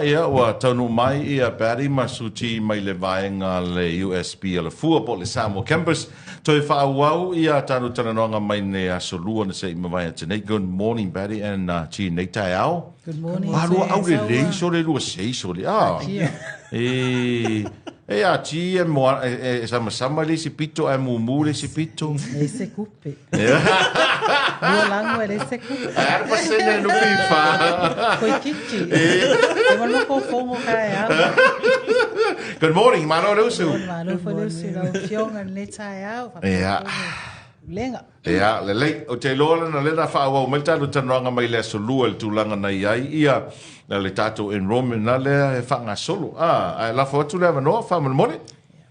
Ia, ua taunuu mai ia Patty ma Suti mai le vaega a le USB Alafua po o le Samoa Campus. Toe faaauau ia tatou talanoaga mai le aso Lua na se i mavae atu nei. Good morning Patty and Chi nei taeao. Good morning. Malua au le lei sole lua sei sole. Ah. E e a Chi e moa e, e sama sama le isi pito e mumu le isi pito. E se kupe. Lua lago e leai se kupe. Ae a le pasene le NPF. Koi kiki. E ma ko fongo ka e au. Good morning, malo le usu. Malo foi le usu lau afioga i lenei taeao. Ia. Lenga. Ia, lelei. Ou te iloa lena lea na faaauau mai le tatou talanoaga mai le aso Lua i le tulaga na i ai ia le tatou enrollment na lea e faagasolo. Ah, ae lafo atu le avanoa faamolemole.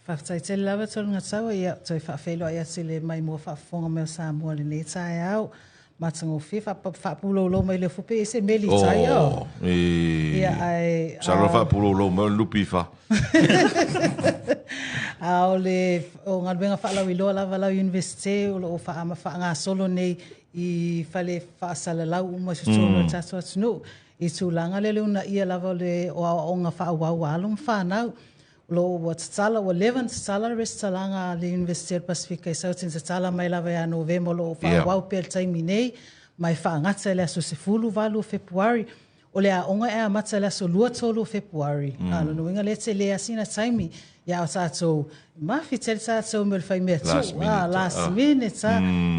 Faafetai tele lava Tolugataua, ia toe faafeiloai atu i le maimoa faafofoga mai o Samoa i lenei taeao. Matagofie faapuloulou mai le ofupe e se meli tai o. Ia ae Salo faapuloulou mai o le NPF. A o le o galuega faalauiloa lava lau Iunivesite o lo o faagasolo nei i fale faasalalau uma i totonu o le tatou atunuu i tulaga lea o le uunaia lava o le o aoaoga faaauau a alo ma fanau. O lo o ua tatala, ua leva ona tatala le resitalaga a le Iunivesite o le Pasefika i Sauti na tatala mai lava ia Novema o lo o faaauau pea i le taimi nei, ma e faagata i le aso 18 o Fepuari. O le aoga e amata i le aso 23 o Fepuari. A o lona uiga lea e tele lava sina taimi. Ia a o tatou, mafi tele tatou i mea o le fai mea tuu, a, last minute a.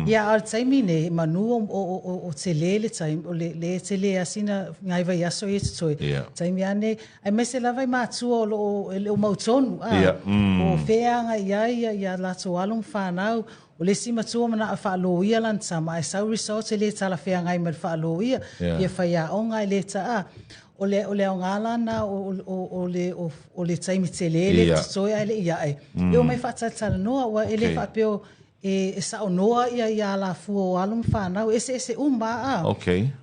Ia a o le taimi nei, manu o tele le taimi, o lea e tele lava sina nai vaiaso ia e totoe. Taimi lava nei, Aemaise lava i matua o lo o e le o mautonu, a, po o fea e agai i ai ia, ia latou alo ma fanau. O le isi matua manao e faaloia lana tama, ae sau results e le talafeagai ma le faaloia, fia faiaoga ae le ta, a. O le, o le aoga la lena o, o, o le, o, o le taimi tele lea e totoe ae le i ae, e omai faatalatalanoa, aua e le faapea o, e saonoa ia ia alafua o alo ma fanau, e eseese uma a.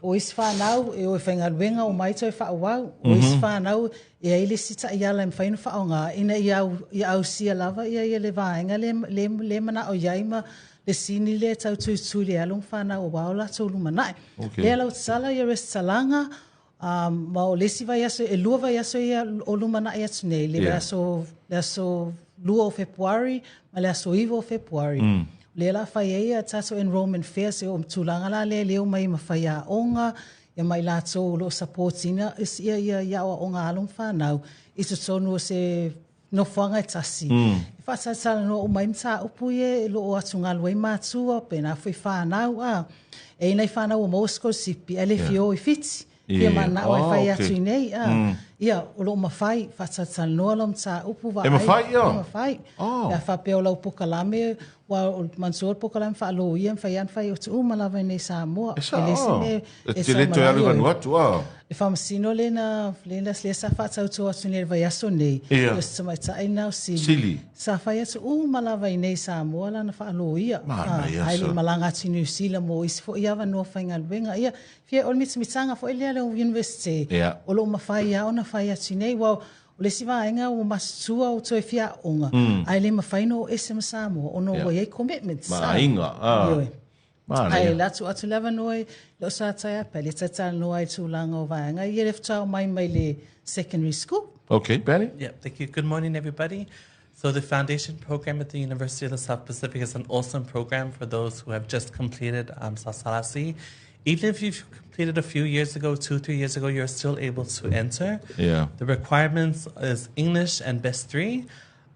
O isi fanau e o e faigaluega omai toe faaauau, o isi fanau e ai le isi taiala e mafai ona faaaoga ina ia ia ausia lava ia ia le vaega lea lea lea e manao i ai ma le sini lea e tau tuitui i le alo ma fanau aua o latou lumanai. Lea la ua tatala ia resitalaga ma o le isi vaiaso, e lua vaiaso ia o lumanai atu nei, le vaiaso, le aso 2 o Fepuari ma le aso 9 o Fepuari. Lea la fai ai a tatou enrollment fairs, o tulaga la lea lea omai ma faiaoga, ia ma i latou o lo o support ina ia ia ia aoaoga a alo ma fanau i totonu o se nofoaga e tasi. E faatalatalanoa uma ai mataupu ia e lo o atugalu ai matua, pēnā foi whānau, a. E i ai nai whānau ua maua sikolasipi, ae le fia o i Fiti. Fia manao e fai atu i nei, a. Ia, o lo o mafai, faatalatalanoa lau mataupu, vaai. E mafai, ia? E mafai. Pe a faapea o lau pokalame, aua o le manatua o le pokalame faaloia, e mafai lava ona fai atu uma lava i inei i Samoa. E sao. E le o se mea E te le toe alu i Vanuatu, a? Le faamasino lena, lena lea sa faatauto atu nei i le vaiaso nei, o si tamaitai lena o Sili. Sili. Sa fai atu uma lava i inei i Samoa lana faaloia. Manaia Ae le i malaga atu i Niu Sila mo isi foi avanoa faigaluega. Ia, fia, o le mitamitaga foi lea a le Iunivesite, o lo o mafai lava ona fai atu i inei. Aua o le isi vaega ua matutua o toe fia aoga, ae le mafai ona o ese ma Samoa ona ua i ai commitments. Ma aiga, a. Ioe. Ae la tuu atu le avanoa i lou sa taiapa e le talatalanoa ai i tulaga o vaega ia le faatoa omai mai le secondary school. Okay, Patty? Yeah, thank you. Good morning, everybody. So the foundation program at the University of the South Pacific is an awesome program for those who have just completed Sasalasi. Even if you've completed a few years ago, 2, 3 years ago, you're still able to enter. The requirements is English and best 3.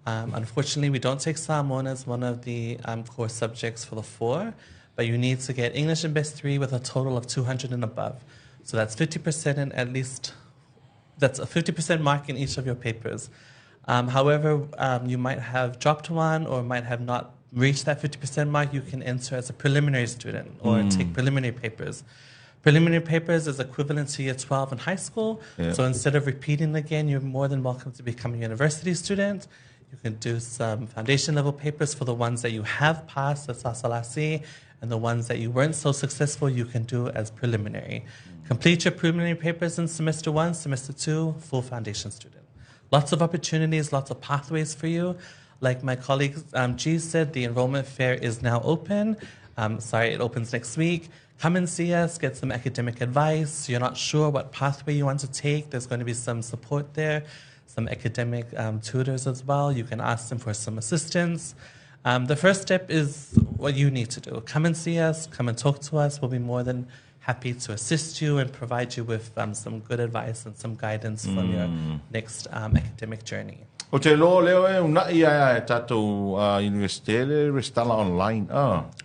Unfortunately, we don't take Samoan as one of the core subjects for the 4, but you need to get English and best 3 with a total of 200 and above. So that's 50% in at least, that's a 50% mark in each of your papers. However, you might have dropped one or might have not reached that 50% mark. You can enter as a preliminary student or take preliminary papers. Preliminary papers is equivalent to year 12 in high school. So instead of repeating again, you're more than welcome to become a university student. You can do some foundation level papers for the ones that you have passed at Sasalasi, and the ones that you weren't so successful, you can do as preliminary. Complete your preliminary papers in semester 1, semester 2, full foundation student. Lots of opportunities, lots of pathways for you. Like my colleague G said, the enrollment fair is now open. Sorry, it opens next week. Come and see us, get some academic advice. You're not sure what pathway you want to take, there's going to be some support there, some academic tutors as well. You can ask them for some assistance. The first step is what you need to do. Come and see us, come and talk to us. We'll be more than happy to assist you and provide you with some good advice and some guidance for your next academic journey. Ou te iloa o lea e uunai lava e tatou Iunivesite le resitala online.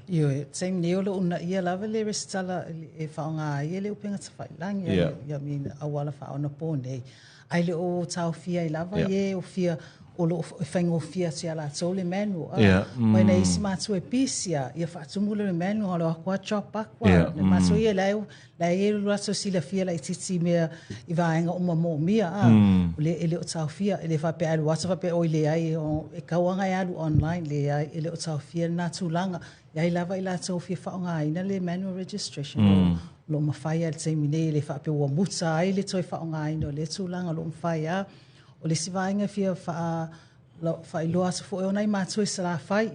Ioe, taimi nei o lo o uunaia lava le resitala e faaaoga ai le upega tafailagi, I mean, auala faaonapo nei. Ae le o taofia ai lava e o fia o lo o faigofie atu ia latou le manual. Mai na isi matua e pisi a, ia faatumu le manual, o aku a drop aku a. Le matua ia la e lo latou silafia laitiiti i mea i vaega uma moomia a. O le e le o taofia, e le faapea alu atu faapea oi leai e tau lava e alu online, leai e le o taofia lena tulaga. E ai lava i latou fia faaaogaina le manual registration o lo o mafai lava i le taimi nei, e le faapea ua muta ai le toe faaaogaina o lea tulaga, o lo o mafai lava. O le isi vaega e fia faailoa atu foi o nai matua i Salafai.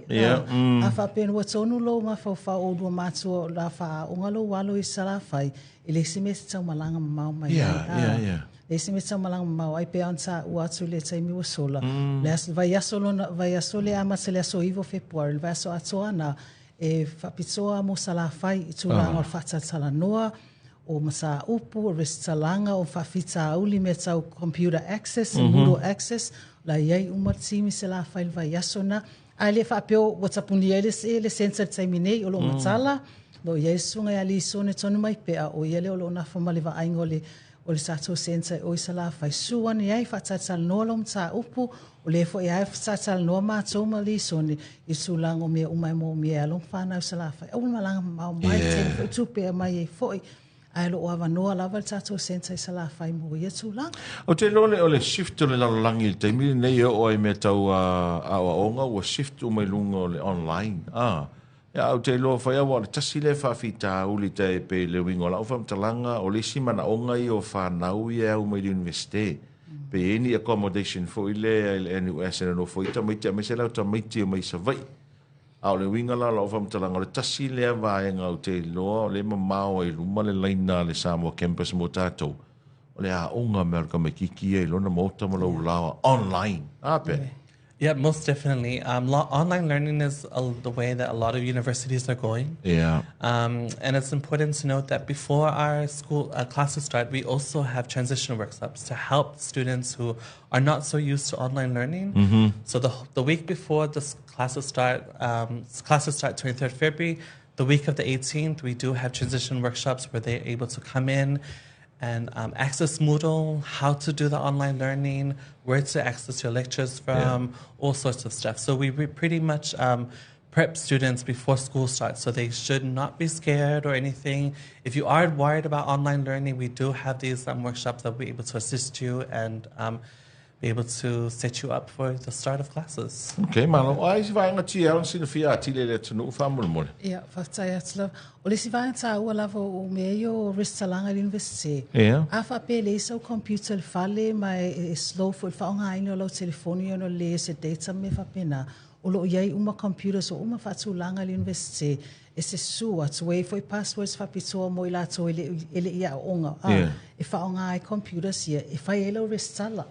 A faapea ua tonu lou mafaufau o lua matua o la faaaoga lou alo i Salafai, e le isi mea e te taumalaga mamao mai ai. Le isi mea e te taumalaga mamao ai pe ona taua atu le taimi ua sola. Le aso, vaiaso lona, vaiaso le amata le aso 9 o Fepuari, le vaiaso atoa na e faapitoa mo Salafai i tulaga o le faatalatalanoa, o mataupu, o resitalaga, o faafitauli mea tau computer access, Moodle access, la i ai uma le timi Salafai le vaiaso na. Ae le faapea ua tapunia ai le centre i le taimi nei, o lo o matala, lo o i ai le susuga ia Lisone tonu mai pea, o ia lea o lo o nafa ma le vaaiga o le tatou centre o i Salafai. Susu ane ai, faatalatalanoa lou mataupu, o lea foi lava e faatalatalanoa matou ma Lisone i tulaga o mea uma e moomia e alo ma fanau i Salafai. Aua le malaga mamao mai, tele foi tupe e aumai ai foi, ae o lo o avanoa lava le tatou centre i Salafai mo ia tulaga. Ou te iloa o le shift o le lalolagi i le taimi lenei e oo ai i mea tau aoaoga ua shift uma i luga o le online. Ia, ou te iloa foi aua o le tasi lea faafitauli tai pei le uiga o lau faamatalaga, o le isi manaoga ia o fanau ia e au mai le Iunivesite. Pe i ai ni accommodation foi lea i le NUS e nonofo ai tamaiti aemaise la o tamaiti e omai i Savaii. A o le uiga la o lau faamatalaga, o le tasi lea vaega ou te iloa o lea e mamao ai i luma le laina a le Samoa Campus mo tatou, o le aoga mea o le tamaitiiti ia i lona maota ma lou laoa online. A pea? Yeah, most definitely. Online learning is the way that a lot of universities are going. And it's important to note that before our school classes start, we also have transition workshops to help students who are not so used to online learning. So the week before the classes start, classes start 23rd February. The week of the 18th, we do have transition workshops where they're able to come in and access Moodle, how to do the online learning, where to access your lectures from, all sorts of stuff. So we pretty much prep students before school starts, so they should not be scared or anything. If you are worried about online learning, we do have these workshops that will be able to assist you and be able to set you up for the start of classes. Okay, malo. O ai si vaega tia ona silafia atili e le atunuu faamolemole. Ia, faafetai atu lava. O le isi vaega taua lava o mea ia o resitalaga i le Iunivesite. A faapea e leai sau computer i le fale ma e slow foi le faaaogaina o lau telefoni ona o le leai o se data ma mea faapena, o lo o i ai uma computers o uma faatulaga i le Iunivesite e se susu atu, e i ai foi passwords faapitoa mo i latou e le i aooga, e faaaoga ai computers ia e fai ai lau resitala.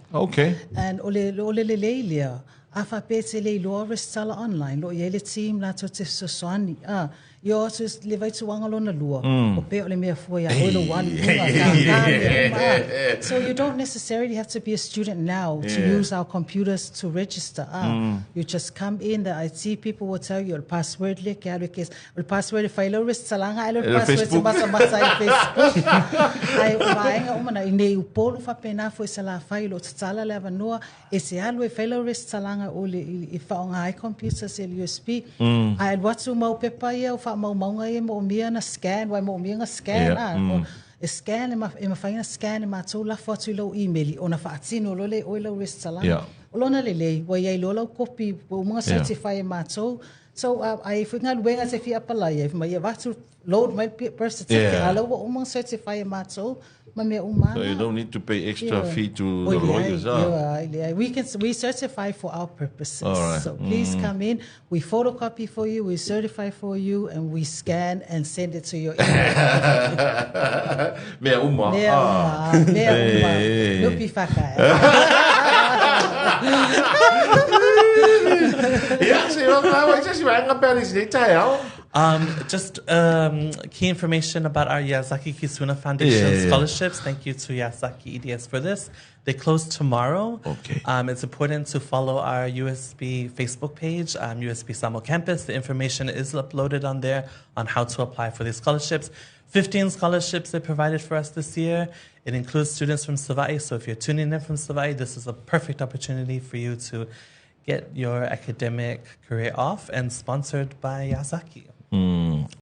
And o le lelei lea, a faapea e te le iloa resitala online, lo o i ai le team latou te fesoasoani. Ia o atu le vaituaga lona lua, o pea o le mea fua ia oe lou alu i luga, kākā mea uma. So you don't necessarily have to be a student now to use our computers to register. You just come in, the IT people will tell you, o le password lea ke alu e ke, o le password e fai lau resitalaga, ai le password se matamata i Facebook. Ai o vaega uma na, i nei Upolu faapena foi Salafai, o lo o tatala le avanoa, e se alu e fai lau resitalaga o le i faaaoga ai computers e le USP. Ae alu atu mau pepa ia o faamaumauga ia e moomia na scan, aua e moomia na scan a. E scan e mafai ona scan e matou lafo atu i lou email ona faatino loa lea e oe lau resitalaga. O lona lelei, ua i ai loa lau kopi, ua uma ona certify e matou. So, a i ai foi galuega e te fia apalai ai, fai mai ia avatu, load mai le birth certificate, a o la ua uma ona certify e matou ma mea uma So you don't need to pay extra fee to the lawyers, ah? Leai. We certify for our purposes. So please come in, we photocopy for you, we certify for you, and we scan and send it to your email. Mea uma. Mea uma, mea uma. Lupi whakae. Ia, se i whakawa i se si vaenga pea ni nei taeao. Just key information about our Yazaki Kisuna Foundation scholarships. Thank you to Yazaki EDS for this. They close tomorrow. It's important to follow our USB Facebook page, USB Samoa Campus. The information is uploaded on there on how to apply for these scholarships. 15 scholarships they provided for us this year. It includes students from Savai'i, so if you're tuning in from Savai'i, this is a perfect opportunity for you to get your academic career off, and sponsored by Yazaki.